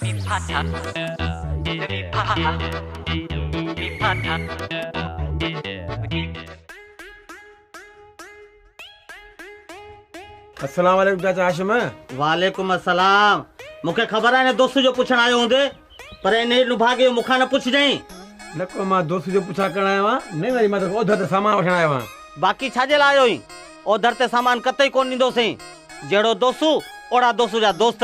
السلام عليڪم چاچا هاشم. وعليڪم السلام. مون کي خبر آهي نه دوست جو پڇڻ آيو هوندي پر انهي نڀاڳي جو مون کان نه پڇجئين. نه ڪو مان دوست جو پڇا ڪرڻ آيو آهيان نه وري مان توکي اوڌر تي سامان وٺڻ آيو آهيان. باقي ڇا جي لاء آيو آهين؟ اوڌر تي سامان قطعي ڪونه ڏيندوسين. جهڙو دوسو اوڙا دوسو جا دوست.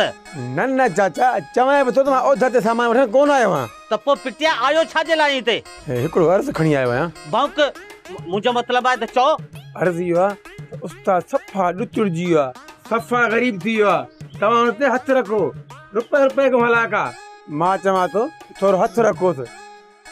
نه نه چاچا چوانء به ٿو ته مان اوڌر تي سامان وٺڻ ڪونه آيو آهيان. ته پوء پٽيا آيو ڇا جي لاء آهين هتي؟ هڪڙو عرض کڻي آيو آهيان. ڀونڪ، منهنجو مطلب آهي ته چئو. عرض اهو آهي ته استاد صفا ڏتڙجي ويو آهي، صفا غريب ٿي ويو آهي، توهان هن تي هٿ رکو، روپئي روپئي کان هلاڪ آهي. مان چوان ٿو ٿورو هٿ رکوس،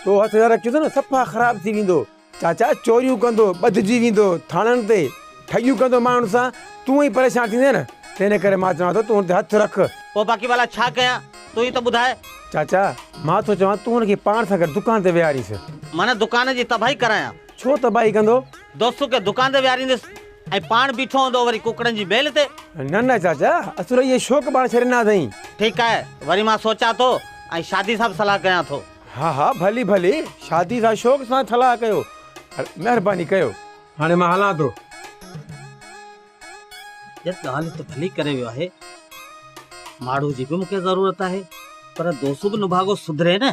تو هٿ نه رکيس نه صفا خراب ٿي ويندو. چاچا چوريون ڪندو، ٻڌجي ويندو ٿاڻن تي، ٺڳيون ڪندو ماڻهن سان، تون ئي پريشان ٿيندين نه، تنهن ڪري مان چوان ٿو تون هن تي هٿ رک. پوء باقي ڀلا ڇا ڪيان، تون ئي ته ٻڌاء. چاچا مان ٿو چوان تون هن کي پاڻ سان گڏ دڪان تي ويهارينس. معنيٰ دڪان جي تباهي ڪرايان. ڇو تباهي ڪندو؟ دوست کي دڪان تي ويهاريندس ۽ پاڻ بيٺو هوندو وري ڪڪڙن جي ميل تي. نه نه چاچا اصل اهي شوق پاڻ ڇڏي نه اٿئين. ٺيڪ آهي وري مان سوچان ٿو ۽ شادي سان به صلاح ڪيان ٿو. ها ها ڀلي ڀلي شادي سان شوق سان صلاح ڪيو مهرباني ڪيو. هاڻي مان هلان ٿو. يار ڳالهه ته ڀلي ڪري ويو آهي. ماڙهو جي به مون کي ضرورت آهي پر دوسو به نڀاڳو سڌري نه.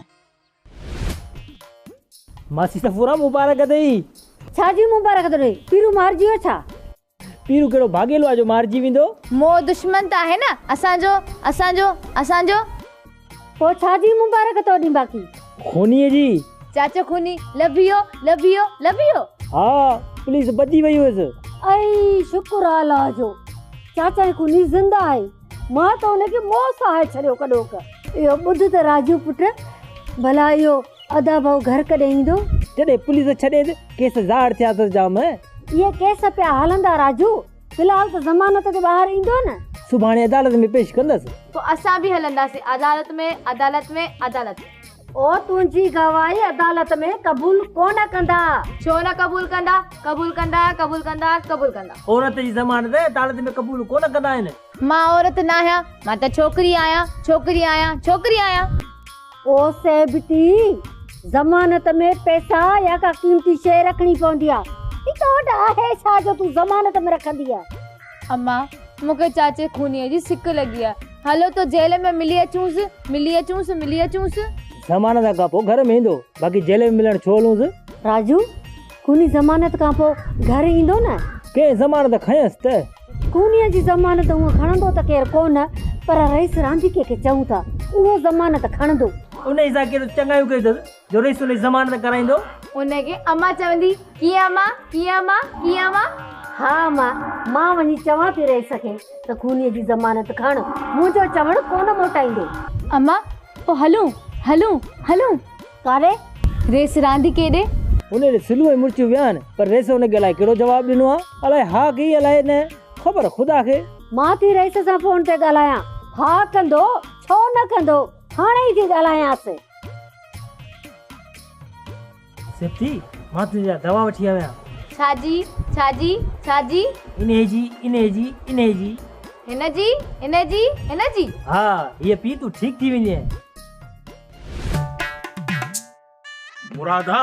ماسي صفورا مبارڪ اٿئي. ڇا جي مبارڪ ٿو ڏئي؟ پيرو مارجي ويو ڇا؟ پيرو ڪهڙو ڀاڳيلو آهي جو مارجي ويندو. مئو دشمن ته آهي نه اسان جو، اسان جو، اسان جو. پوء ڇا جي مبارڪ ٿو ڏين باقي؟ خونيء جي. چاچو خوني لڀي ويو، لڀي ويو، لڀي ويو. ها پوليس ٻڌي وئي هيس. ائي شڪر آ الله جو چاچا هي خوني زنده آهي. مان ته ان کي مئو سهائي ڇڏيو ڪڏهوڪ. اهو ٻڌ ته راجو پٽ، ڀلا اهو ادا ڀائو گهر ڪڏهن ايندو؟ جڏهن پوليس ڇڏيس، ڪيس ظاهر ٿيا اٿس جام. اهي ڪيس پيا هلندا راجو، في الحال ته ضمانت تي ٻاهر ايندو نه. سڀاڻي عدالت ۾ پيش ڪندس. پوء اسان به هلنداسين عدالت ۾، عدالت ۾، عدالت ۾. او تنهنجي گواهي عدالت ۾ قبول ڪونه ڪندا. ڇو نه قبول ڪندا؟ قبول ڪندا، قبول ڪندا، قبول ڪندا. عورت جي ضمانت عدالت ۾ قبول ڪونه ڪندا آهن. مان عورت ناهيان، مان ته ڇوڪري آهيان، ڇوڪري آهيان، ڇوڪري آهيان. او سيبتي، ضمانت ۾ پئسا يا ڪا قيمتي شيء رکڻي پوندي آهي. هي تو وٽ آهي ڇا جو تون ضمانت ۾ رکندينء؟ امان، مون کي چاچي خونيء جي سڪ لڳي آهي. هلو ته جيل ۾ ملي اچونس، ملي اچونس، ملي اچونس. ضمانت کان پوء گهر ۾ ايندو، باقي جيل ۾ ملڻ ڇو هلونس؟ راجو، خوني ضمانت کان پوء گهر ايندو نه؟ ڪنهن ضمانت کنيس ته؟ خونيء جي ضمانت هونء کڻندو ته ڪير ڪونه، پر رئيس رانديڪي کي چئون ٿا، اهو ضمانت کڻندو. انهيء سان ڪهڙيون چڱايون ڪيون اٿس، جو رئيس ان جي ضمانت ڪرائيندو؟ ان کي امان چوندي، ڪيئن امان، ڪيئن امان، ڪيئن امان؟ ها امان، مان وڃي چوان ٿي رئيس کي ته خونيء جي ضمانت کڻ، منهنجو چوڻ ڪونه موٽائيندو. امان، پوء هلون، هلون، هلون. ڪاڏي؟ ريس رانديڪي ڏي. هن ڏي سلو ۽ مرچون ويا آهن، پر رئيس ان کي الائي ڪهڙو جواب ڏنو آهي، الائي ها ڪئي الائي نه، خبر خدا کي. مان ٿي رئيس سان فون تي ڳالهايان. ها ڪندو، ڇو نه ڪندو، هاڻي ئي ٿي ڳالهايانس. سيبتي، مان تنهنجي لاء دوا وٺي آيو آهيان. ڇا جي، ڇا جي، ڇا جي؟ انهيء جي، انهيء جي، انهيء جي. هن جي، هن جي، هن جي. ها، هيء پي تون ٺيڪ ٿي ويندينء. مرادا،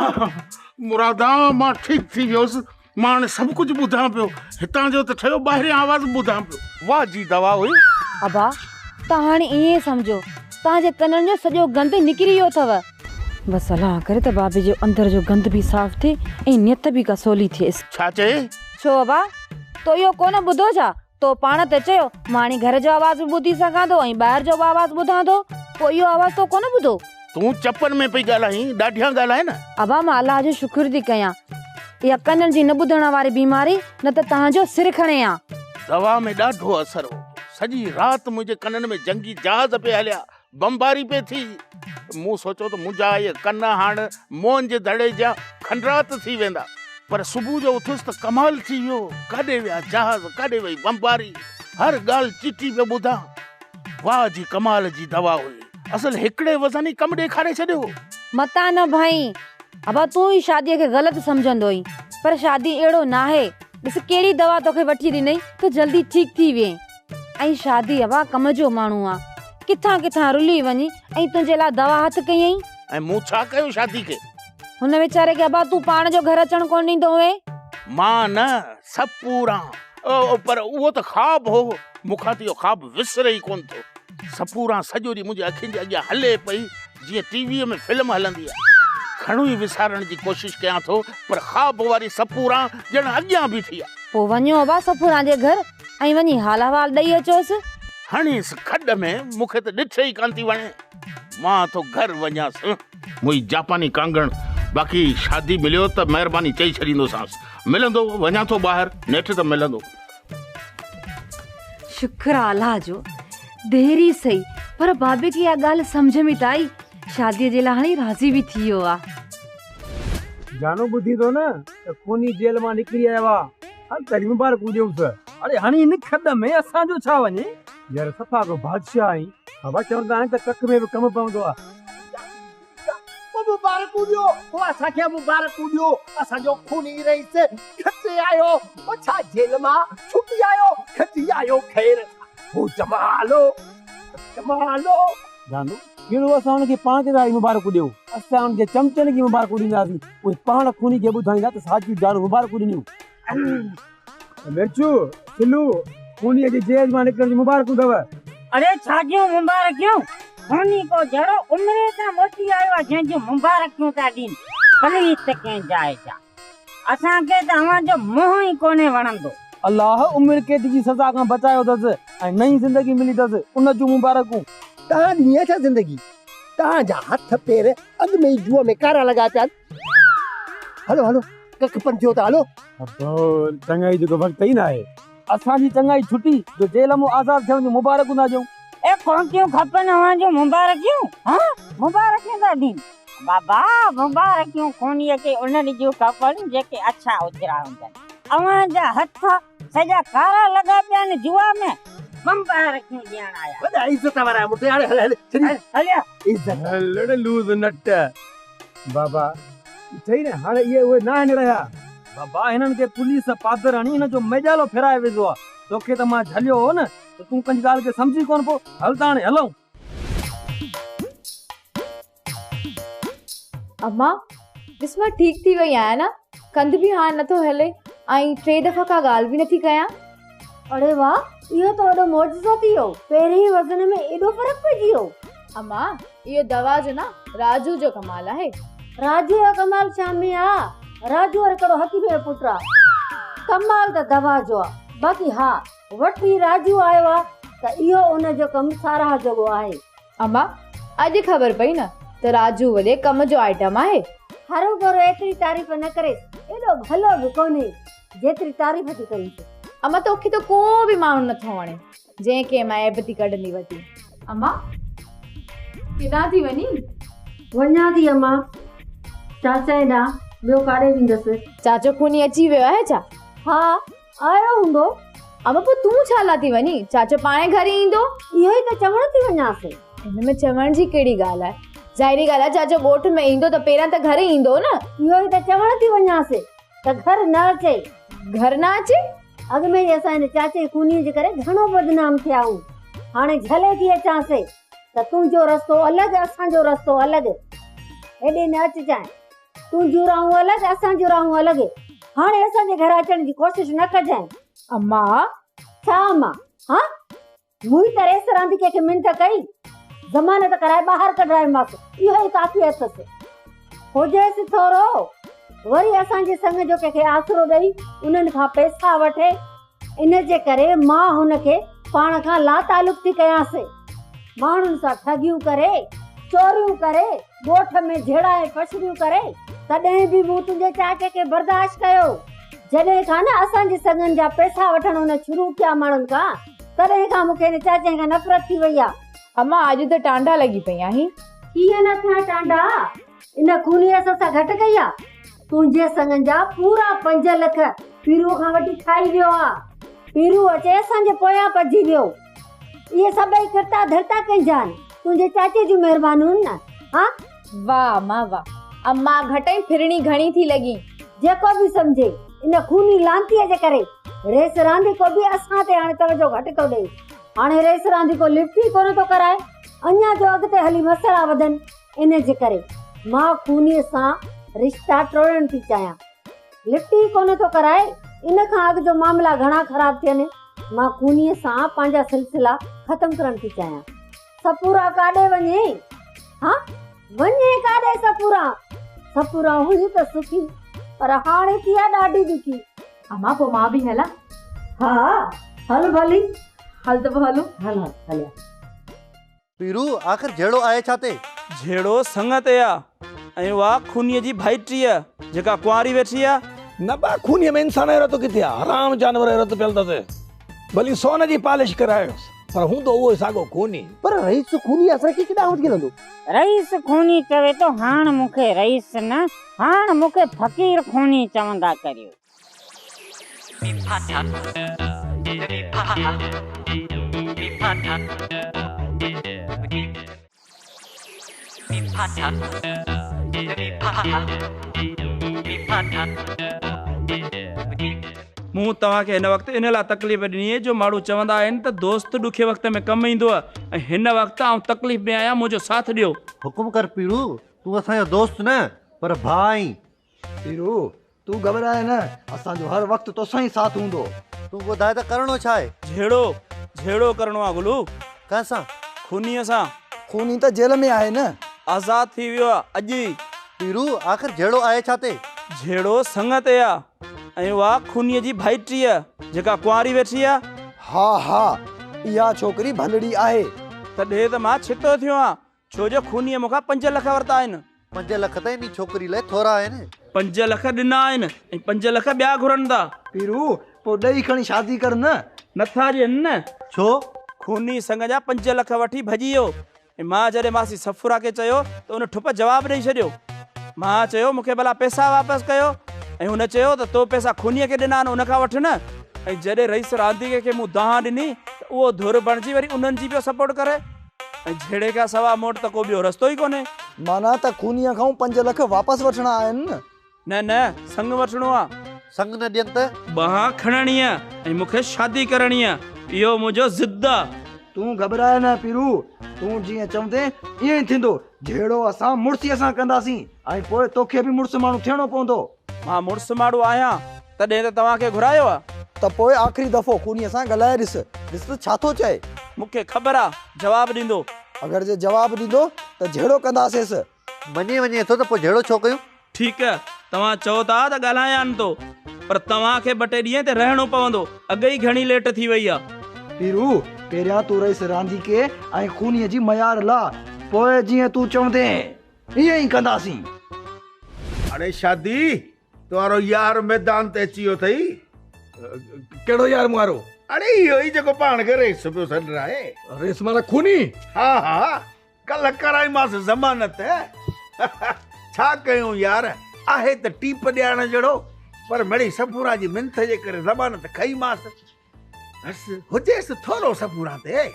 مرادا، مان ٺيڪ ٿي ويس. مان هاڻي سڀ ڪجهه ٻڌان پيو. هتان جو ته ٺهيو ٻاهريان آواز به ٻڌان پيو. واهه جي دوا هئي. ابا، توهان هاڻي ائين سمجهو، توهان جي ڪنن جو سڄو گند نڪري ويو اٿو. بس الله ڪري ته بابي جو اندر جو گند به صاف ٿئي ۽ نيت به ڪا سولي ٿئيس. ڇا چئي؟ ڇو ابا، تو اهو ڪونه ٻڌو ڇا؟ تو پاڻ ته چيو، مان هاڻي گهر جو آواز به ٻڌي سگهان ٿو ۽ ٻاهر جو به آواز ٻڌان ٿو، پوء اهو آواز تو ڪونه ٻڌو؟ تون چپن ۾ پئي ڳالهائين، ڏاڍيان ڳالهاء نه. ابا مان الله جو شڪر ٿي ڪيان، اها ڪنن جي نه ٻڌڻ واري بيماري نه ته توهان جو سر کڻي ها. دوا ۾ ڏاڍو اثر هو. سڄي رات منهنجي ڪنن ۾ جنگي جهاز پئي هليا، بمباري پئي ٿي. مون سوچيو ته منهنجا اهي ڪن هاڻ موهن جي دڙي جيان کنڊرات ٿي ويندا. پر صبح جو اٿيس ته ڪمال ٿي ويو، ڪاڏي ويا جهاز، ڪاڏي وئي بمباري، هر ڳالهه چٽي پيو ٻڌان. واهه جي ڪمال جي دوا هئي. اصل هڪڙي وزن ئي ڪم ڏيکاري ڇڏيو. متان نه ڀائين. ابا تون ئي شاديء کي غلط سمجهندو آهين. پر شادي اهڙو ناهي. ڏس ڪهڙي دوا توکي وٺي ڏنئي ته جلدي ٺيڪ ٿي وئين. ۽ شادي ابا ڪم جو ماڻهو آ. ڪٿان ڪٿان رلي وڃي ۽ تنهنجي لاء دوا هٿ ڪيائين. ۽ مون ڇا ڪيو شادي کي؟ هن ويچاري کي ابا تون پاڻ جو گهر اچڻ ڪونه ڏيندو هئين. مان نه سپوران پر اهو ته خواب هو، مون کان ته اهو خواب وسري ئي ڪونه ٿو. سپوران سڄو ڏينهن منهنجي اکين جي اڳيان هلي پئي جيئن ٽي ويء ۾ فلم هلندي آهي. گهڻو ئي وسارڻ جي ڪوشش ڪيان ٿو پر خواب واري سپوران ڄڻ اڳيان بيٺي آهي. پوء وڃو ابا سپوران جي گهر ۽ وڃي حال احوال ڏئي اچوس. هڻيس کڏ ۾، مون کي ته ڏٺ ئي ڪانه ٿي وڻي. مان ٿو گهر وڃانس. منهنجي جاپاني ڪانگڻ، باقي شادي مليو ته مهرباني چئي ڇڏيندوسانس. ملندو، وڃان ٿو ٻاهر، نيٺ ته ملندو. شڪر آ الله جو، دير ئي سهي، پر بابي کي اها ڳالهه سمجهه ۾ ته آئي. شاديء جي لاء هاڻي راضي به ٿي ويو آ. جانو ٻڌين ٿو نه ته خوني جيل مان نڪري آيو آ. هل ته هلي مبارڪون ڏيونس. اڙي هڻي هن کڏ ۾ اسان جو ڇا وڃي. يار صفا ڪو بادشاهه آهين. بابا چوندا آهن ته ڪک ۾ به ڪم پوندو آ. او مبارڪون ڏيو، او اسان کي مبارڪون ڏيو، اسان جو خوني رئيس کٽي آيو، او ڇا جيل مان ڇٽي آيو، کٽي آيو خير سان. او جمالو، جمالو. جانو، ڪهڙو اسان هن کي پاڻ ڪيڏا مبارڪون ڏيون، اسان هن جي چمچن کي مبارڪون ڏينداسين، اهي پاڻ خوني کي ٻڌائيندا ته ساجو جانو مبارڪون ڏنيون. مرچو، سلو، خونيء جي جيل مان نڪرڻ جون مبارڪون اٿو. اڙي ڇا جون مبارڪيون، خوني ڪو جهڙو عمري تان موٽي آيو آهي جنهن جون مبارڪيون ٿا ڏين، پليت ڪنهن جاء جا. اسان کي ته اوهان جو منهن ئي ڪونهي وڻندو. الله عمر قيد جي سزا کان بچايو اٿس ۽ نئين زندگي ملي اٿس، ان جون مبارڪون. توهان ڏني آهي ڇا زندگي؟ توهان جا هٿ پير اڳ ۾ ئي جوء ۾ ڪارا لڳا پيا آهن. هلو هلو ڪک پن ٿيو ته هلو. ابو چڱائي جو ڪو وقت ئي ناهي. اسان جي چڱائي ڇٽي جو جيل مان آزاد ٿيڻ جون مبارڪون ٿا ڏيون. اي ڪونڪيون کپن اوهان جون مبارڪيون ها مبارڪيون ٿا ڏين. بابا مبارڪيون خونيء کي انهن جون کپن جيڪي اڇا اجرا هجن. اوهان جا هٿ سڄا ڪارا لڳا پيا آهن جوا ۾ مبارڪيون ڏيڻ آيا. وڏا عزت وارا مڙس هاڻي هل هل ڇڏي هليا. عزت. هل ڙي لوز نٽ. بابا ڏٺئي نه هاڻي اهي اهي ناهن رهيا. بابا هنن کي پوليس پادر هڻي هن جو ميڄالو ڦيرائي وڌو آ. توکي ته مان جهليو هو نه ته تون ڪنهن ڳالهه کي سمجهين ڪونه پيو. هل ته هاڻي هلون. اما ڏس مان ٺيڪ ٿي وئي آهيان نه ڪنڌ به هاڻ نٿو هلي ۽ ٽي دفعا ڪا ڳالهه به نٿي ڪيان. اڙي واه اهو ته وڏو معجزو ٿي ويو پهرين وزن ۾ ايڏو فرق پئجي ويو. اما اهو دوا جو نه راجو جو ڪمال آهي. راجو جو ڪمال ڇا ۾ آ راجو وري ڪهڙو حڪيم جو پٽ آ ڪمال ته دوا جو آ باقي ها وٺي راجو آيو آ ته اهو ان جو ڪم ساراهه جوڳو آهي. اما، اڄ خبر پئي نه ته راجو وڏي ڪم جو آئٽم آهي. هروڀرو ايتري تعريف نه ڪريس، ايڏو ڀلو به ڪونهي، جيتري تعريف ٿي ڪرينس. اما، توکي ته ڪو به ماڻهو نٿو وڻي، جنهن ڪنهن مان عيب ٿي ڪڍندي وتين. اما، ڪيڏانهن ٿي وڃين؟ وڃان ٿي اما، چاچائي ڏانهن، ٻيو ڪاڏي ويندس. چاچو خوني اچي ويو آهي ڇا؟ ها، آيو هوندو. اما پوء تون ڇا لاء ٿي وڃين؟ چاچو پاڻهي گهر ئي ايندو. اهو ئي ته چوڻ ٿي وڃانس. ان ۾ چوڻ جي ڪهڙي ڳالهه آهي؟ ظاهري ڳالهه آهي چاچو ڳوٺ ۾ ايندو ته پهريان ته گهر ئي ايندو نه. اهو ئي ته چوڻ ٿي وڃانس ته گهر نه اچي. گهر نه اچي؟ اڳ ۾ ئي اسان هن چاچي خونيء جي ڪري گهڻو بدنام ٿيا آهيون. هاڻي جهلي ٿي اچانس ته تنهنجو رستو الڳ اسان جو رستو الڳ. هيڏي نه اچجانء. تنهنجون راهون الڳ اسان جون راهون الڳ هاڻي اسان جي گهر اچڻ جي ڪوشش نه ڪجانء. اما! ڇا اما؟ ها؟ مون ئي ته ريس رانديڪي کي منٿ ڪئي، ضمانت ڪرائي ٻاهر ڪڍرايومانس، اهو ئي ڪافي اٿس. هجيس ٿورو، وري اسان جي سڱ جو ڪنهن کي آسرو ڏئي انهن کان پئسا وٺي، ان جي ڪري مان هن کي پاڻ کان لاتعلق ٿي ڪيانس. ماڻهن سان ٺڳيون ڪري، چوريون ڪري، ڳوٺ ۾ جهيڙا ۽ ڦشريون ڪري، تڏهن به مون تنهنجي چاچي کي برداشت ڪيو. جڏهن کان نه اسان جي سڱن جا پئسا وٺڻ هن شروع ڪيا ماڻهن کان، تڏهن کان مون کي هن چاچي کان نفرت ٿي وئي آ. امان اڄ ته ٽانڊا لڳي پئي آهين. ڪيئن نه ٿيان ٽانڊا؟ ان خوني اسان سان گهٽ ڪئي آ. تنهنجي سڱن جا پورا 5 لک پيروء کان وٺي کائي ويو آ. پيرو اچي اسان جي پويان پئجي ويو. اهي سڀئي ڪرتا ڌرتا ڪنهن جا آهن؟ تنهنجي چاچي جون مهربانيون آهن نه؟ ها؟ واهه امان واهه. امان گهٽ ۽ ڦرڻي گهڻي ٿي لڳين. جيڪو به سمجهي، ان خوني لعنتيء جي ڪري ريس رانديڪو به اسان تي هاڻي توجهه گهٽ ٿو ڏئي. هاڻي ريس رانديڪو لفٽ ئي ڪونه ٿو ڪرائي. अञा जो अॻिते हली मसइला वधनि, इन जे करे मां खूनीअ सां रिश्ता टोड़ण थी चाहियां। लिट्टी कोन थो कराए, इन खां अॻु जो मामला घणा ख़राब थियनि। मां खूनीअ सां पंहिंजा सिलसिला ख़तमु करणु थी चाहियां। सपूरा काॾे वञे? हा, वञे काॾे सपूरा? सपूरा हुई त सुखी, पर हाणे थी आहे ॾाढी दुखी। अम्मा पोइ मां बि हलां? हा, हल भली। हल त पोइ हलूं। हल हल हलिया। पीरू, आख़िर झेड़ो आहे छा ते? झेड़ो संग ते आहे ऐं उहा खूनीअ जी भाइटी आहे जेका कुंवारी वेठी आहे। न बा, खूनीअ में इंसान जो रत किथे आहे? हराम जानवर जो रत पियल अथसि। भली सोन जी पॉलिश करायोसि, पर हूंदो उहो ई साॻियो खूनी। पर रईस खूनी असांखे केॾां वठी हलंदो? रईस खूनी चवे थो, हाणे मूंखे रईस न, हाणे मूंखे फ़क़ीर खूनी चवंदा करियो। मूं तव्हांखे हिन वक़्तु इन लाइ तकलीफ़ ॾिनी आहे जो माण्हू चवंदा आहिनि त दोस्त ॾुखे वक़्त में कमु ईंदो आहे, ऐं हिन वक़्तु आउं तकलीफ़ में आहियां, मुंहिंजो साथ ॾियो। हुकुम कर पीरू, तूं असांजो दोस्त न पर भाउ आहीं। पीरू, तूं घबराए न, असांजो हर वक़्तु तोसां ई साथ हूंदो। तूं ॿुधाए त करिणो छा आहे? झेड़ो झेड़ो करिणो आहे गुलू। कंहिंसां? खूनीअ सां। खूनी त जेल में आहे न। आज़ाद थी वियो आहे अॼु ई। पीरू, आख़िर झेड़ो आहे छा ते? झेड़ो संग ते आहे ऐं उहा खूनीअ जी भाइटी आहे जेका कुंवारी वेठी आहे। हा हा, इहा छोकिरी भलड़ी आहे। तॾहिं त मां छितो थियो आहियां, छो जो खूनीअ मूंखां 5 लख वरिता आहिनि। 5 लख त इन छोकिरी लाइ थोरा आहिनि। 5 लख ॾिना आहिनि ऐं 5 लख ॿिया घुरनि था। पीरू, पोइ ॾेई खणी शादी कर न। नथा ॾियनि न। छो? खूनी संग जा 5 लख वठी भॼी वियो ऐं मां जॾहिं मासी सफूरा खे चयो त उन ठुप जवाबु ॾेई छॾियो। मां चयो मूंखे भला पैसा वापसि कयो, ऐं हुन चयो त तो पैसा खूनीअ खे ॾिना आहिनि, उनखां वठि न। ऐं जॾहिं रईस रांदीके खे मूं दाह ॾिनी त उहो धुर बणिजी वरी उन्हनि जी पियो सपोर्ट करे। ऐं झेड़े खां सवा मोट त को ॿियो रस्तो ई कोन्हे। माना त खूनीअ खां 5 लख वापसि वठिणा आहिनि न? न न, संग वठिणो आहे। संग न ॾियनि त? ॿाह खणणी आहे ऐं मूंखे शादी करणी आहे, इहो मुंहिंजो ज़िद आहे। तूं घबराए न पीरू, तूं जीअं चवंदे ईअं ई थींदो। झेड़ो असां मुड़ुसीअ सां कंदासीं ऐं पोइ तोखे बि मुड़ुसु माण्हू थियणो पवंदो। मां मुड़ुसु माण्हू आहियां तॾहिं त तव्हांखे घुरायो आहे। त पोइ आख़िरी दफ़ो खूनीअ सां ॻाल्हाए ॾिस, ॾिस त छा थो चए। मूंखे ख़बर आहे जवाबु ॾींदो। अगरि जे जवाबु ॾींदो त झेड़ो कंदासींसि। मञे वञे थो त पोइ झेड़ो छो कयूं? ठीकु आहे, तव्हां चओ था त ॻाल्हायां थो, पर तव्हांखे 2 टे ॾींहं ते रहणो पवंदो, अॻे ई घणी लेट थी वई आहे। पीरू, पहिरियां तूं रईस रांदीके ऐं खूनीअ जी मयार ला, पोइ जीअं तूं चवंदे ईअं ई कंदासीं। अरे शादी, तुम्हारो यार मैदान ते अची वियो अथई। कहिड़ो यार मुंहारो? अरे इहो ई जेको पाण खे रेस पियो सॾराए। रेस माना खूनी? हा हा, कल्ह कराईमांसि ज़मानत। छा कयूं यार, आहे त टीप ॾियण जहिड़ो, पर मड़ी सफूरा जी मिंथ जे करे ज़मानत खईमांसि। बसि हुजेसि थोरो सफूरा ते।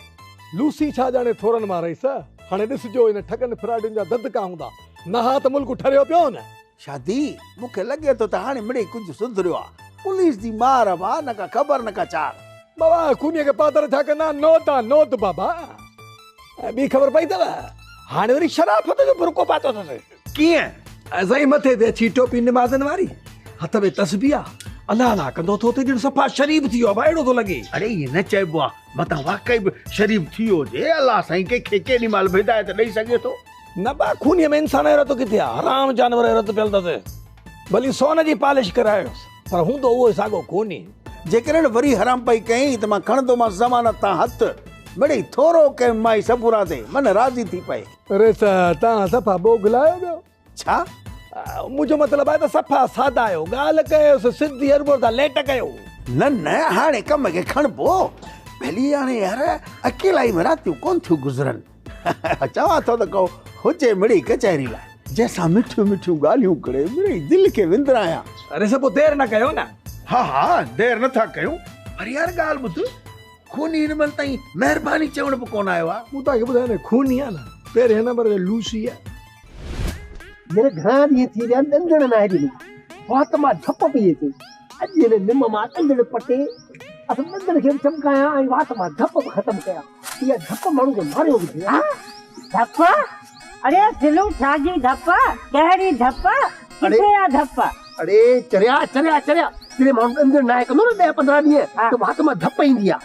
लूसी छा ॼाणे थोरनि मां रईस, हाणे ॾिसजो इन ठगनि फ्रॉडनि जा ददका हूंदा, न हा त मुल्क ठरियो पियो न। शादी, मूंखे लॻे थो त हाणे मिड़े कुझु सुधरियो आहे। पुलिस जी मार आहे, न का ख़बर न का चार। बाबा खूनीअ खे पादर छा कंदा? नोत आहे नोत बाबा। ऐं ॿी ख़बर पई अथव, हाणे वरी शराफ़त जो बुरको पातो अथसि। कीअं? साईं मथे ते अची टोपी निमाज़नि वारी, हथ में तस्बीह आहे, अलाह अलाह कंदो थो थिए, ॼण सफ़ा शरीफ़ थी वियो आहे, अहिड़ो थो लॻे। अरे ईअं न चइबो आहे, मथां वाकई बि शरीफ़ थी वियो हुजे। अलाह साईं कंहिंखे केॾी महिल बि हिदायत ॾेई सघे थो। न बा, खूनीअ में इंसान जो रत किथे आहे? हराम जानवर जो रत पियल अथसि। भली सोन जी पॉलिश करायोसि, पर हूंदो उहो ई साॻियो खूनी। जेकॾहिं वरी हराम पई कयईं त मां खणंदोमांसि ज़मानत तां हथु। मिड़ई थोरो कयुमि माई सफूरा ते, मन राज़ी थी पए। अरे तव्हां सफ़ा बोगलायो पियो। छा? मुंहिंजो मतिलबु आहे त सफ़ा सादा आहियो, ॻाल्हि कयोसि सिधी, हरभर था लेट कयो। न न, हाणे कम खे खणबो। भली हाणे यार अकेलाई में रातियूं कोन थियूं गुज़रनि। चवां थो त को हुजे मिड़ी कचहरी लाइ, जंहिंसां मिठियूं मिठियूं ॻाल्हियूं करे मिड़ी दिलि खे विंदरायां। अरे पोइ देरि न कयो न। हा हा, देरि नथा कयूं, पर यार ॻाल्हि ॿुध, खूनी हिन महिल ताईं महिरबानी चवण बि कोन आयो आहे। मूं तव्हांखे ॿुधायो न, खूनी आहे न, पहिरें नंबर ते लूसी आहे। मेरे घणा ॾींहं थी विया ॾंदण न आहे ॾिनो, वात मां झप पई अचे। अॼु हिन निम मां ॾंदण पटे, असां ॾंदण खे बि चमकायां ऐं वात मां धप बि ख़तमु कयां। اها ڌپ ماڻهو کي ماريو وجهي. ها ڌپ؟ اڙي سلو ڇا جي ڌپ؟ ڪهڙي ڌپ؟ ڪٿي آ ڌپ؟ اڙي چريا چريا چريا جڏهن ماڻهو ڏند ناهي ڪندو نه ڏهه پندرهن ڏينهن ته وات مان ڌپ ايندي آ.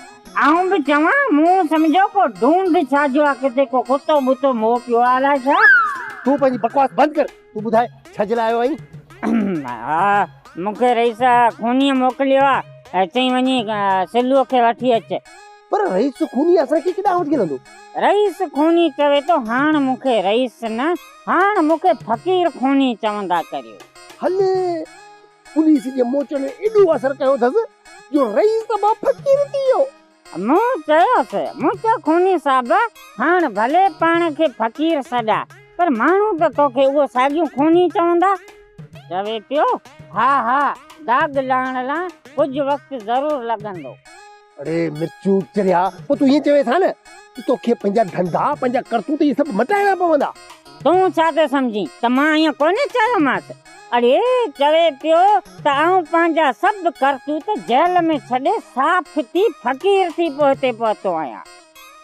آئون به چوان مون سمجهيو ڪو ڍونڍ ڇا جو آ ڪٿي ڪو ڪتو ٻتو مئو پيو آ الائي ڇا. تون پنهنجي بڪواس بند ڪر تون ٻڌاء ڇا جي لاء آيو آهين؟ ها مون کي رئيس خونيء موڪليو آ چئين وڃي سلوء کي وٺي اچ. پر رئيس خوني اسان کي ڪيڏانهن وٺي هلندو؟ رئيس خوني چوي ٿو هاڻ مون کي رئيس نه هاڻ مون کي فقير خوني چوندا ڪريو. هل پوليس جي موچڙن ايڏو اثر ڪيو اٿس جو رئيس مان فقير ٿي ويو. مون چيس، مون چيو خوني صاحب هاڻ ڀلي پاڻ کي فقير سڏاء پر ماڻهو ته توکي اهو ساڳيون خوني چوندا. چوي پيو، ها ها داغ لاهڻ لاء ڪجهه وقت ضرور لڳندو. اڙي مرچو چريا، پوء تون ائين چوين ٿا نه ته توکي پنهنجا ڌنڌا، پنهنجا ڪرتوت اهي سڀ مٽائڻا پوندا. تون ڇا ٿو سمجهين ته مان ائين ڪونه چيومانس؟ اڙي چوي پيو ته آئون پنهنجا سڀ ڪرتوت جيل ۾ ڇڏي صاف ٿي فقير ٿي پوء هتي پهتو آهيان.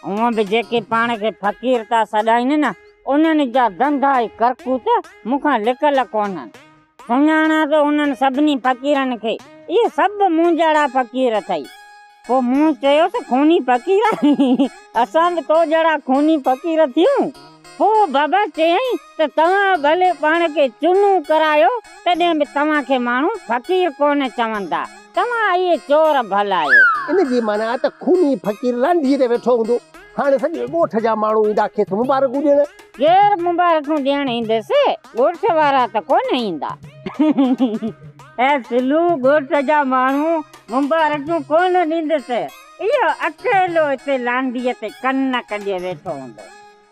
هونء به جيڪي پاڻ کي فقير ٿا سڏائين نه، انهن جا ڌنڌا ۽ ڪرتوت مون کان لڪل ڪونهن. سڃاڻان ٿو انهن سڀني فقيرن کي، اهي سڀ مون جهڙا فقير اٿئي. پوء مون چيس، خوني فقير آهين؟ اسان به تو جهڙا خوني فقير ٿيون؟ پوء بابا چيائين ته توهان ڀلي پاڻ کي چونو ڪرايو، تڏهن به توهان کي ماڻهو فقير ڪونه چوندا، توهان اهي چور ڀل آهيو. ان جي معنيٰ آهي ته خوني فقير لانڍيء تي ويٺو هوندو. هاڻي سڄي ڳوٺ جا ماڻهو ايندا کيس مبارڪون ڏيڻ. ڪير مبارڪون ڏيڻ ايندس؟ ڳوٺ وارا ته ڪونه ايندا. اي سلو، ڳوٺ جا ماڻهو مبارڪون ڪونه ڏيندس. اهو اڪيلو اتي لانڍيء تي ڪن ڪڍي ويٺو هوندو.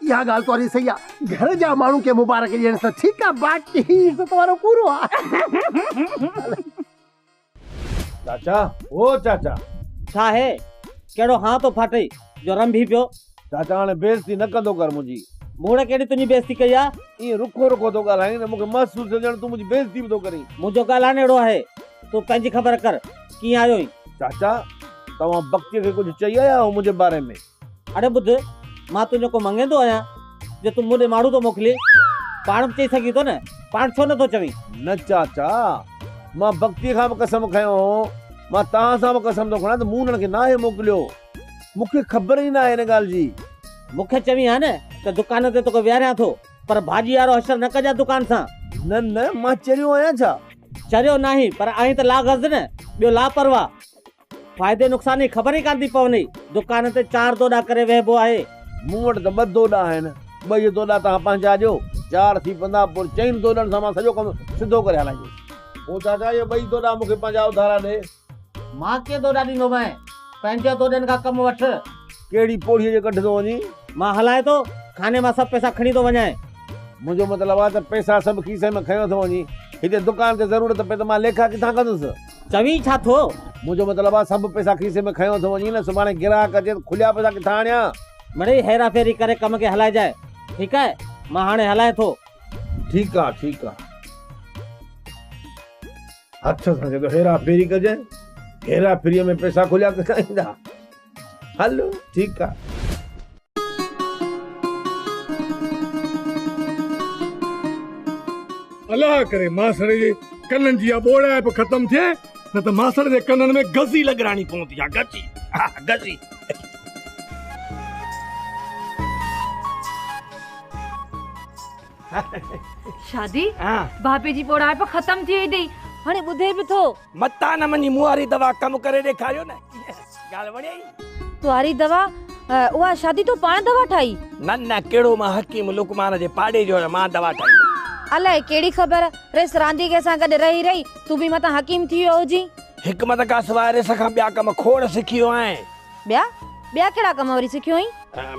اها ڳالهه توهان جي صحيح آ. گهر جا ماڻهو کي مبارڪ ڏيڻ ته ٺيڪ آ، باقي هي عزت وارو پورو آ. چاچا، او چاچا! ڇا آهي؟ ڪهڙو هانء ٿو ڦاٽئي جو رنڀي پيو؟ چاچا هاڻي بيعزتي نه ڪندو ڪر منهنجي. مون ڪهڙي تنهنجي بيعزتي ڪئي آ؟ ائين رکو رکو ٿو ڳالهائين ته مون کي محسوس ٿيو ڄڻ تون منهنجي بيعزتي به ٿو ڪرين. منهنجو ڳالهائڻ اهڙو آهي، تون پنهنجي خبر ڪر، ڪيئن آيو آهين؟ چاچا، توهان بختيء کي ڪجهه چئي آيا آهيو منهنجي باري ۾؟ اڙي ٻڌ، مان تنهنجو ڪو مڱيندو آهيان جو تون مون ڏي ماڻهو ٿو موڪلين؟ پاڻ به چئي سگهين ٿو نه، پاڻ ڇو نه ٿو چوين؟ نه چاچا، مان بختيء کان به قسم کنيو هو، مان توهان سان به قسم ٿو کڻان ته مون انهن کي ناهي موڪليو. مون کي خبر ئي ناهي ان ڳالهه جي. مون کي چوين ها نه ته دڪان تي توکي ويهاريان ٿو، پر ڀاڄي وارو حشر نه ڪجان دڪان سان. نه نه، مان چريو آهيان ڇا؟ چريو ناهين، پر آهين ته لاغرض نه، ٻيو لاپرواهه. فائدي نقصان جي خبر ئي ڪانه ٿي پونئي. دڪان تي چار دوڏا ڪري ويهبو آهي. مون وٽ ته ٻه دوڏا آهن. ٻئي دوڏا توهان پنهنجا ڏيو، چار ٿي پوندا، پوء چئن دوڏن سان مان سڄو ڪم سڌو ڪري هلائيندس. پوء چاچا اهي ٻئي دوڏا مون کي پنهنجا اڌارا ڏي. مان ڪيئن دوڏا ڏيندومانء؟ پنهنجي دوڏن کان ڪم وٺ. ڪهڙي پوڙهيء جي ڪڍ ٿو وڃين؟ مان هلائين ٿو، خاني مان سڀ پئسا کڻي ٿو وڃانء. منهنجو مطلب آهي ته پئسا سڀ کيسي ۾ کنيو ٿو وڃين. هتي دڪان تي ضرورت پئي ته مان ليکا ڪٿان ڪندس؟ چوين ڇا ٿو؟ منهنجو مطلب آهي سڀ پئسا کيسي ۾ کنيو ٿو وڃين نه سڀاڻي گراهڪ اچي ته کليا پئسا ڪٿان آڻيان؟ مڙئي هيرا ڦيري ڪري ڪم کي هلائجانء. ٺيڪ آهي، مان هاڻي هلائين ٿو. ٺيڪ آ، ٺيڪ آ. هٿ سان چئي ٿو هيرا ڦيري ڪجانء. هيرا ڦيريء ۾ پئسا کليا ڪٿان ايندا؟ هل ٺيڪ آ. الله ڪري ماسڙ جي ڪنن جي اها ٻوڙائپ ختم ٿئي نه ته ماسڙ جي ڪنن ۾ گزي لڳرائڻي پوندي آ گزي ها گزي. شادي بابي جي ٻوڙائپ ختم ٿي وئي اٿئي هاڻي ٻڌي به ٿو. متان نه مڃي مون واري دوا ڪم ڪري ڏيکاريو نه ڳالهه وڻيئي. تو واري دوا اها شادي تو پاڻ دوا ٺاهي. نه نه ڪهڙو مان حڪيم لقمان جي پاڙي جو آهيان مان دوا ٺاهي. الائي ڪهڙي خبر ريس رانديگي سان گڏ رهي رهي تون به متان حڪيم ٿي ويو هجين. حڪمت کان سواء ريس کان ٻيا ڪم کوڙ سکي ويو آهين. ٻيا؟ ٻيا ڪهڙا ڪم وري سکيو آهين؟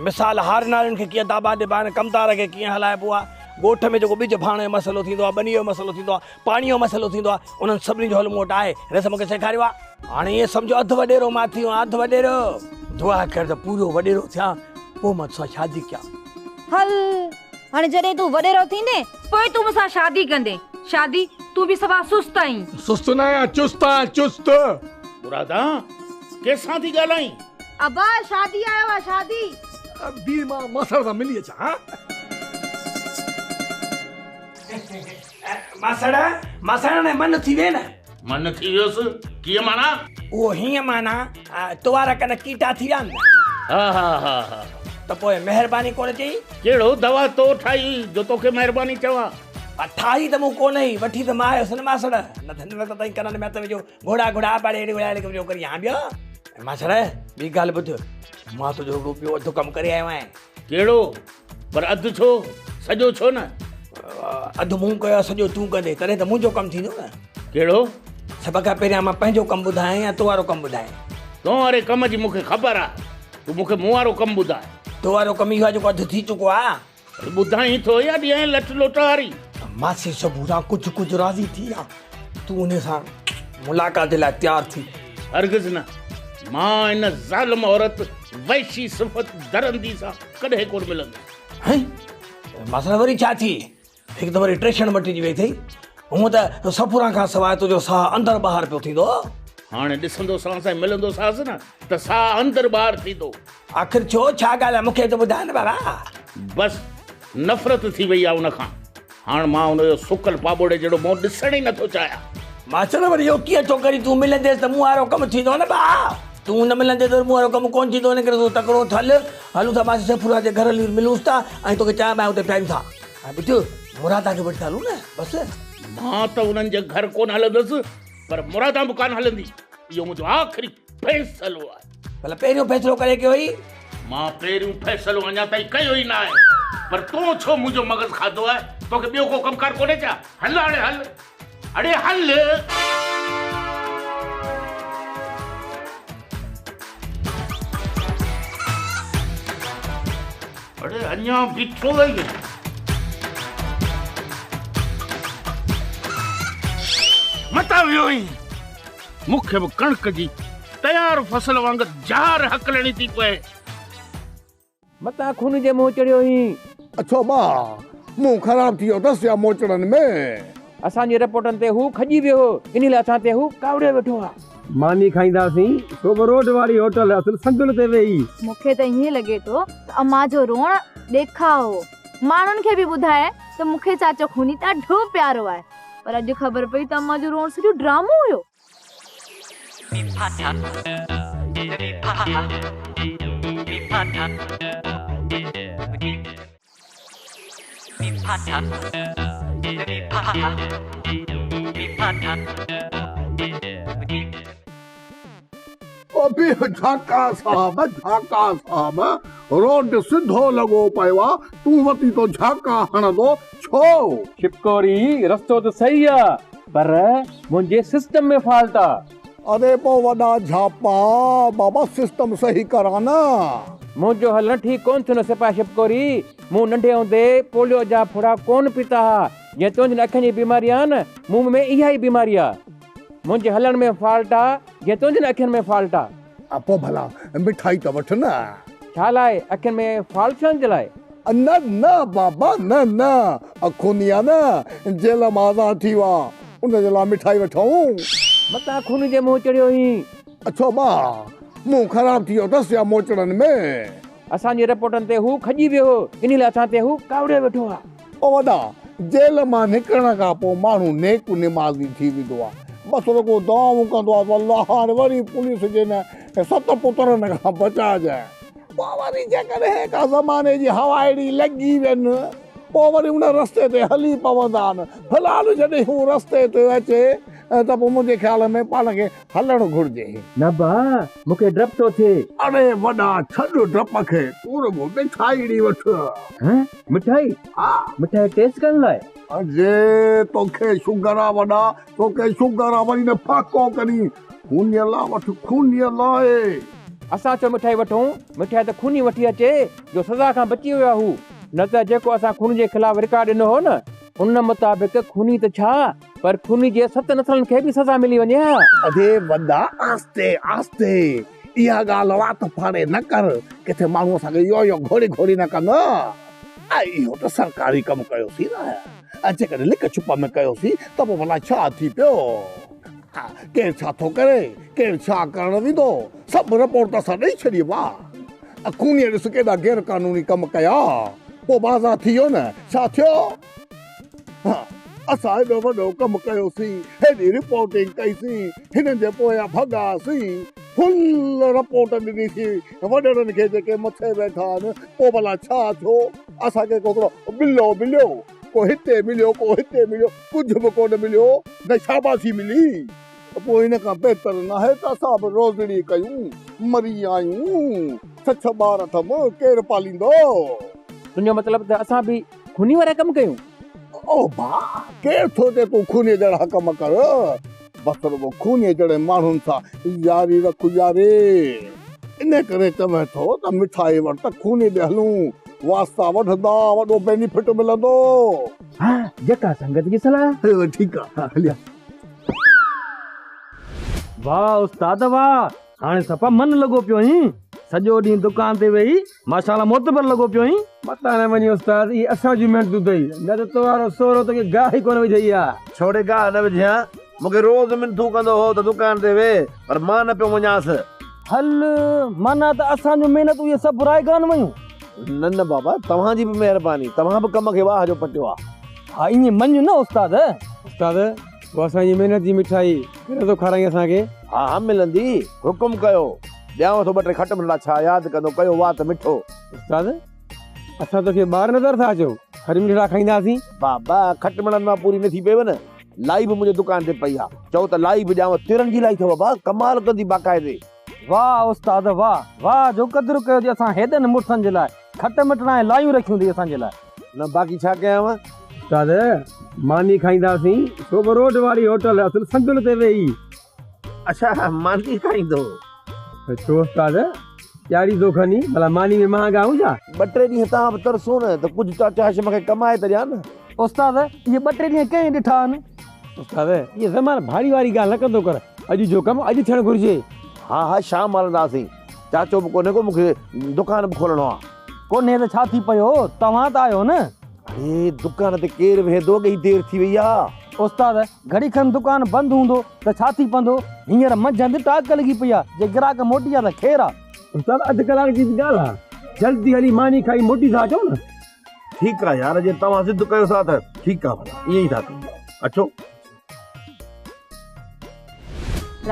مثال هارين نارين کي ڪيئن داٻا ڏبا آهن، ڪمدار کي ڪيئن هلائبو آهي، ڳوٺ ۾ جيڪو ٻج ڀاڻ جو مسئلو ٿيندو آهي، ٻنيء جو مسئلو ٿيندو آهي، پاڻيء جو مسئلو ٿيندو آهي، انهن سڀني جو حل مون وٽ آهي. ريس مون کي سيکاريو آهي. هاڻي ائين سمجهو اڌ وڏيرو مان ٿي ويو آهيان، اڌ وڏيرو. دعا ڪر ته پورو وڏيرو ٿيان، پوء مان توسان شادي ڪيان. هل، هاڻي جڏهن تون وڏيرو ٿيندين، پوء تون مون سان شادي ڪندين. شادي، تون به صفا سست آهين. سست نه آهيان، چست آهيان، چست. مرادان، ڪنهن سان ٿي ڳالهائين؟ ابا، شادي آيو آهي، شادي. बी मां मासड़ सां मिली अचां। हा मासड़, मासड़ ने मन थी वियो न? मन थी वियोसि कीअं माना? उहो हीअं माना तो वारा कन कीटा थी विया आहिनि। हा हा हा हा। त पोइ महिरबानी कोन चई? कहिड़ो दवा तो ठाही जो तोखे महिरबानी चवां? ठाही त मूं कोन ई, वठी त मां आयुसि न मासड़, न त हिन वक़्त ताईं कननि में हथ विझो घोड़ा घोड़ा पाड़े अहिड़ी घोड़ा विझो करी हा ॿियो। मासड़ ॿी ॻाल्हि ॿुध, मां तुंहिंजो हिकिड़ो ॿियो अधु कमु करे आयो आहियां। कहिड़ो? पर अधु छो, सॼो छो न? अधु मूं कयो सॼो तूं कंदे, तॾहिं त मुंहिंजो कमु थींदो न। कहिड़ो? सभ खां पहिरियां मां पंहिंजो कमु ॿुधायां या तो वारो कमु ॿुधायां? तो वारे कम जी मूंखे ख़बर आहे, तूं मूंखे मूं वारो कमु ॿुधाए। तो वारो कमु इहो आहे जेको अधु थी चुको आहे। ॿुधाई थो या ॾियां लट लोट वारी? मासी सबूरा कुझु कुझु राज़ी थी आहे, तूं उन सां मुलाक़ात जे लाइ तयारु थी। हरगिज़ न, मां इन ज़ालिम औरत वैशी सिफ़त दरंदी सां कॾहिं कोन मिलंदुसि। हैं मासड़ वरी छा थी? हिकु त वरी टेंशन मटिजी वई अथई। हूअं त सफुरा खां सवाइ तुंहिंजो साह अंदरि ॿाहिरि पियो थींदो। हाणे ॾिसंदोसांस ऐं मिलंदोसांस न त साह अंदरि ॿाहिरि थींदो। आख़िर छो, छा ॻाल्हि आहे? मूंखे त ॿुधाए न बाबा। बसि नफ़रत थी वई आहे उनखां। हाणे मां हुनजो सुकल पाबोड़े जहिड़ो मुंहुं ॾिसण ई नथो चाहियां। मासड़ वरी इहो कीअं थो करी? तूं मिलंदेसि त मूं वारो कमु थींदो न बा। तूं न मिलंदे त मूं वारो कमु कोन थींदो, इन करे तूं तकिड़ो हल, हलूं था मासी सफुरा जे घर हली मिलूंसि था ऐं तोखे चांहि बांहि हुते पियारियूं था। ऐं ॿुध, मुरादा खे वठी था हलूं न बसि। मां त उन्हनि जे घर कोन हलंदुसि, पर मुरादा बि कान हलंदी। इहो मुंहिंजो आख़िरी फ़ैसिलो आहे। भला पहिरियों फ़ैसिलो करे कयो ई? मां पहिरियों फ़ैसिलो अञा ताईं कयो ई न आहे, पर तूं छो मुंहिंजो मग़ज़ खाधो आहे? तोखे ॿियो को कमु कार कोन्हे छा? हल हाणे हल, अड़े हल। अड़े अञा बीठो आहीं। मतां वियो आहीं। मूंखे बि कणिक जी तयारु फसल वांगुरु जार हकलणी थी पए। मतां खून जे मुंहुं चढ़ियो आहीं। अछो बा, मुंहुं ख़राबु थी वियो अथसि या मोचड़नि में? असांजी रिपोर्टनि ते हू खॼी वियो हो, इन लाइ असां ते हू कावड़ियो वेठो आहे। मानी खाईंदासीं, सो बि रोड वारी होटल असुल संदुल ते वेही। मूंखे त ईअं लॻे थो त अम्मा जो रोअण ॾेखाव हो, माण्हुनि खे बि ॿुधाए त मूंखे चाचो खूनी ॾाढो प्यारो आहे, पर अॼु ख़बर पई त अम्मा जो रोअण सॼो ड्रामो हुयो। अभी झाका साहब, झाका साहब, रोड सिधो लॻो पियो आहे, तूं वती तो झाका हणंदो छो? छिपकोरी, रस्तो त सही आहे, पर मुंहिंजे सिस्टम में फॉल्ट आहे। अरे पोइ वॾा झापा बाबा, सिस्टम सही करा न। मुंहिंजो हलणु ठीकु कोन थियो सिपाही छिपकोरी। मूं नंढे हूंदे पोलियो जा फोड़ा कोन पीता हुआ, जीअं तुंहिंजी अखियुनि जी बीमारी आहे न, मूं में इहा ई बीमारी आहे। मुंहिंजे हलण में फॉल्ट आहे, जीअं तुंहिंजनि अखियुनि में फॉल्ट आहे। पोइ भला मिठाई त वठि न। छा लाइ? अखियुनि में फॉल्ट थियण जे लाइ? न न बाबा, न न, खूनी आहे न, जेल मां आज़ाद थी वियो आहे, उन जे लाइ मिठाई वठूं। मतां खून जे मुंहुं चढ़ियो आहीं। अछो बा, मुंहुं ख़राबु थी वियो अथसि या मोचड़नि में? असांजी रिपोर्टनि ते हू खॼी वियो हो, इन लाइ असां ते हू कावड़ियो वेठो आहे। ओ वॾा, जेल मां निकिरण खां पोइ माण्हू नेक निमाज़ी थी वेंदो आहे, बसि रुॻो दुआऊं कंदो आहे अल्लाह हाणे वरी पुलिस जे न सत पुत्रनि खां बचाइजांइ। पोइ वरी जेकॾहिं का ज़माने जी हवा अहिड़ी लॻी वञे, पोइ वरी उन रस्ते ते हली पवंदा आहिनि। फ़िलहालु जॾहिं हू रस्ते ते अचे त पोइ मुंहिंजे ख़्याल में पाण खे हलणु घुरिजे। न बा, मूंखे ड्रप थो थिए। अरे वॾा, छॾ ड्रप खे, तूं रुॻो मिठाई ॾी वठि। हैं? मिठाई? हा, मिठाई टेस्ट करण लाइ? अजे तोखे शुगर आहे वॾा, तोखे शुगर आहे, वरी न फाको करी। खूनीअ लाइ वठि, खूनीअ लाइ। असां छो मिठाई वठूं? मिठाई त खूनी वठी अचे जो सज़ा खां बची वियो आहे हू, न त जेको असां खून जे ख़िलाफ़ रिकॉर्ड ॾिनो हो न, उन मुताबिक़ खूनी त छा, पर खूनी जे 7 नसलनि खे बि सज़ा मिली वञे हा। अरे वॾा, आस्ते आस्ते इहा ॻाल्हि वात फाड़े न कर, किथे माण्हू असांखे इहो इहो घोड़ी घोड़ी न कंदो। ऐं इहो त सरकारी कमु कयोसीं न, ऐं जेकॾहिं लिक छुप में कयोसीं त पोइ भला छा थी पियो? हा, केरु छा थो करे, केरु छा करणु वेंदो, सभु रिपोर्ट असां ॾेई छॾी बा। خونيء ڏس ڪيڏا غير قانوني ڪم ڪيا. پوء واضح ٿي ويو نه ڇا ٿيو؟ ها اسان ايڏو وڏو ڪم ڪيوسين، هيڏي رپورٽنگ ڪئيسين، هنن جي پويان ڀڳاسين، فل رپورٽ ڏنيسين وڏڙن کي جيڪي مٿي ويٺا آهن، پوء ڀلا ڇا ٿيو؟ اسان کي ڪو هڪڙو ٻلو مليو، ڪو هتي مليو، ڪو هتي مليو، ڪجهه به ڪونه مليو، نه شاباسي ملي. ته پوء ان کان بهتر ناهي ته اسان به روزڙي ڪيون، مري آهيون، ڇهه ڇهه ٻار اٿم، ڪير پاليندو؟ تنهنجو مطلب ته اسان به خوني وارا ڪم ڪيون؟ او ڀاء، ڪير ٿو چئي تون خوني جهڙا ڪم ڪر؟ بس رڳو خوني جهڙي ماڻهن سان ياري رک ياري. ان ڪري چوين ٿو ته مٺائي وٽ ته خوني ڏي هلون، واسطا وڌندا، وڏو بينيفٽ ملندو. ها، جيڪا سنگت جي صلاح. ٺيڪ آ، هليا. واھ استاد واھ هاڻي صفا من لڳو پيو آهين سڄو ڏينهن دڪان تي ويهي ماشاءالله معتبر لڳو پيو آهين. متان نه وڃي استاد اهي اسان جون محنتون اٿئي نه ته تو وارو سورو توکي گاهه ئي ڪونه وجهئي ها. ڇوڙي گاهه نه وجهيان مونکي روز منٿون ڪندو هو ته دڪان تي ويهه پر مان نه پيو وڃانس. هل معنيٰ ته اسان جون محنتون اهي سڀ رائگان ويون. نه نه بابا توهان جي به مهرباني توهان به ڪم کي واهه جو پٽيو آ. ها ائين مڃ نه استاد. استاد پوء اسان جي محنت جي مٺائي ڪڏهن ٿو کارائين اسان کي؟ ها ها ملندي، حڪم ڪيو، ڏيانو ٿو ٻه ٽي کٽ مٺڙا ڇا ياد ڪندو ڪيو وات مٺو. استاد اسان توکي ٻار نظر ٿا اچون، هري مٺڙا کائينداسين. بابا کٽ مٺڙن مان پوري نه ٿي پيو نه، لائي به منهنجي دڪان تي پئي آ، چئو ته لائي به ڏيانو، ترن جي لائي اٿو بابا، ڪمال ڪندي باقاعدي. واهه استاد واهه، واهه جو قدر ڪيو اٿئي اسان هيڏن مڙسن جي لاء، کٽ مٺڙا ۽ لايون رکيون اٿئي اسان جي لاء. نه باقي ڇا ڪيانو؟ استاد ماني کائينداسين سو به روڊ واري هوٽل اصل صندل تي ويهي. اڇا ماني کائيندو. ڇو استاد ڏياري ٿو کڻي ڀلا ماني ۾ مهانگا آهيون ڇا؟ ٻه ٽي ڏينهن توهان به ترسو نه ته ڪجهه چاچا هاشم کي ڪمائي ته ڏيان نه. استاد اهي ٻه ٽي ڏينهن ڪنهن ڏٺا آهن؟ استاد اهي زمان ڀاڙي واري ڳالهه نه ڪندو ڪر اڄ جو ڪم اڄ ٿيڻ گهرجي. ها ها شام هلنداسين چاچو به ڪونهي ڪو مون کي دڪان به کولڻو آ. ڪونهي ته ڇا ٿي پيو توهان ته آهيو نه. اڙي دڪان تي ڪير ويهندو اڳي ئي دير ٿي وئي آ. استاد گهڙي کن دڪان بند هوندو ته ڇا ٿي پوندو هينئر منجهند ٽاڪ لڳي پئي آ جي گراهڪ موٽي آيا ته خير آ. استاد اڌ ڪلاڪ جي ته ڳالهه آ جلدي هلي ماني کائي موٽي ٿا اچون نه. ٺيڪ آ يار جي توهان ضد ڪيو ٿا ته ٺيڪ آ ڀلا ائين ئي ٿا ڪيون اچو.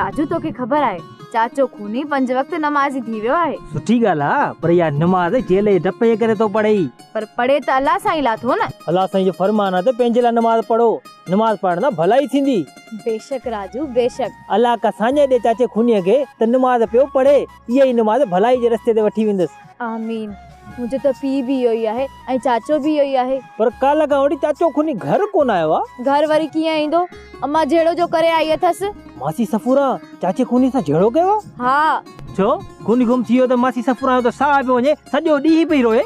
راجو توکي خبر آهي چاچو خوني پنج وقت نمازي ٿي ويو آهي. سٺي ڳالهه آ پر اها نماز جيل جي ڊپ جي ڪري ٿو پڙهي. پر پڙهي ته الله سائين لاء ٿو نه. الله سائين جو فرمان آ ته پنهنجي لاء نماز پڙهو نماز پڙهڻ سان ڀلائي ٿيندي. بيشڪ راجو بيشڪ. الله ڪا ساڃهه ڏي چاچي خونيء کي ته نماز پيو پڙهي اها ئي نماز ڀلائي جي رستي تي وٺي ويندس. آمين. منهنجو ته پيء به اهو ئي آهي ۽ چاچو به اهو ئي آهي. پر ڪالهه کان وٺي چاچو خوني گهر ڪونه آيو آ. گهر وري ڪيئن ايندو؟ امان جهيڙو جو ڪري آئي اٿس. ماسي صفوران چاچي خوني سان جهيڙو ڪيو آ؟ ها. ڇو؟ خوني گم ٿي ويو ته ماسي صفوران جو ته ساهه پيو وڃي، سڄو ڏينهن پئي روئي.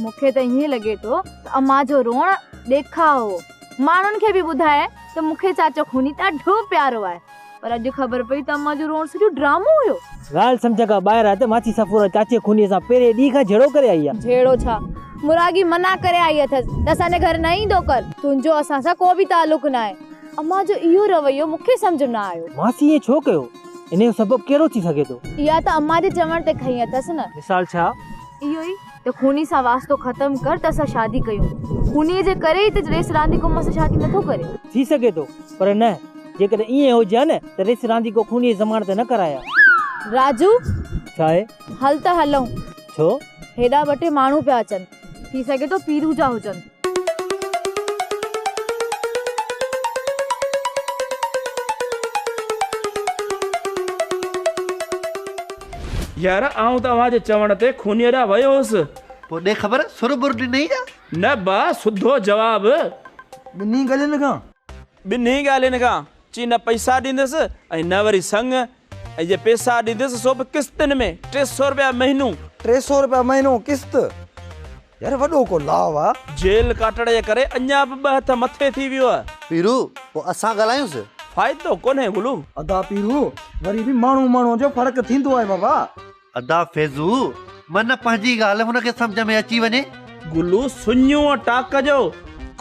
مون کي ته ائين لڳي ٿو ته امان جو روئڻ ڏيکاء هو. ماڻهن کي به ٻڌائي ته مون کي چاچو خوني ڏاڍو پيارو آهي. پر اڄ خبر پئي ته امان جو روئڻ سڄو ڊرامو هيو. ڳالهه سمجهه کان ٻاهر آهي ته ماسي صفورا چاچي خونيء سان پهرين ڏينهن کان جهيڙو ڪري آئي آهي. جهيڙو ڇا؟ مراڳي منع ڪري آئي اٿس ته اسان جي گهر نه ايندو ڪر. تنهنجو اسان سان ڪو به تعلق ناهي. امان جو اهو رويو مون کي سمجهه نه آيو. ماسي ائين ڇو ڪيو؟ انهيء جو سبب ڪهڙو ٿي سگهي ٿو؟ اها ته امان جي چوڻ تي کنئي اٿس نه. مثال ڇا؟ اهو ئي ته خوني سان واسطو ختم ڪر ته اسان شادي ڪيون. خونيء جي ڪري ئي ته ريس رانديڪو مون سان شادي نٿو ڪري. ٿي سگهي ٿو، پر نه، جيڪڏهن ائين هجي ها نه ته ريس رانديڪو خونيء جي ضمانت نه ڪرائي ها. راجو! ڇا آهي؟ هل ته هلون. ڇو؟ هيڏانهن ٻه ٽي ماڻهو پيا اچن. ٿي سگهي ٿو پيرو جا هجن. يار آئون ته اوهان جي چوڻ تي خونيء ڏانهن ويو هوس. پوء ڏي خبر سر بر ڏنئي ڇا؟ نه با سڌو جواب. ٻنهي ڳالهين کان؟ ٻنهي ڳالهين کان. چي نه پئسا ڏيندس ۽ نه وري سڱ ۽ جي پئسا ڏيندس سو به قسطن ۾ 300 رپيا مهينو. 300 رپيا مهينو قسط؟ يار وڏو ڪو لاو آ. جيل ڪاٽڻ جي ڪري اڃا به ٻه هٿ مٿي ٿي ويو آ. پيرو، پوء اسان ڳالهايونس؟ فائدو ڪونهي گلو. ادا پيرو، وري به ماڻهو ماڻهوء جو فرق ٿيندو آهي بابا. ادا فيضو، من پنهنجي ڳالهه هن کي سمجهه ۾ اچي وڃي. گلو، سڃو آ ٽاڪ جو،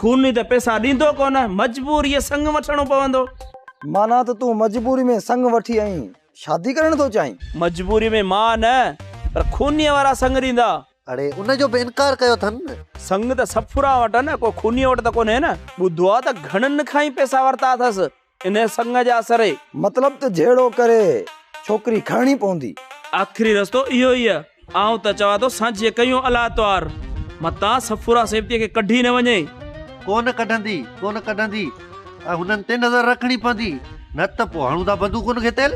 خوني ته پئسا ڏيندو ڪونه، مجبوريء سڱ وٺڻو پوندو. معنيٰ ته تون مجبوري ۾ سڱ وٺي ۽ شادي ڪرڻ ٿو چاهين؟ مجبوري ۾ مان نه، پر خونيء وارا سڱ ڏيندا. اڙي ان جو به انڪار ڪيو اٿن نه. سڱ ته صفورا وٽ آ نه، ڪو خونيء وٽ ته ڪونهي نه. ٻڌو آ ته گهڻن کان ئي پئسا ورتا اٿس انهيء سڱ جي آسري. مطلب ته جهيڙو ڪري ڇوڪري کڻڻي پوندي. آخري رستو اهو ئي آ. آئون ته چوان ٿو سانجهيء ڪيون الله توار، متان صفورا سيبتيء کي ڪڍي نه وڃي. ڪونه ڪڍندي، ڪونه ڪڍندي. ۽ هنن تي نظر رکڻي پوندي، نه ته پوء هڻون ٿا بندوقن کي تيل.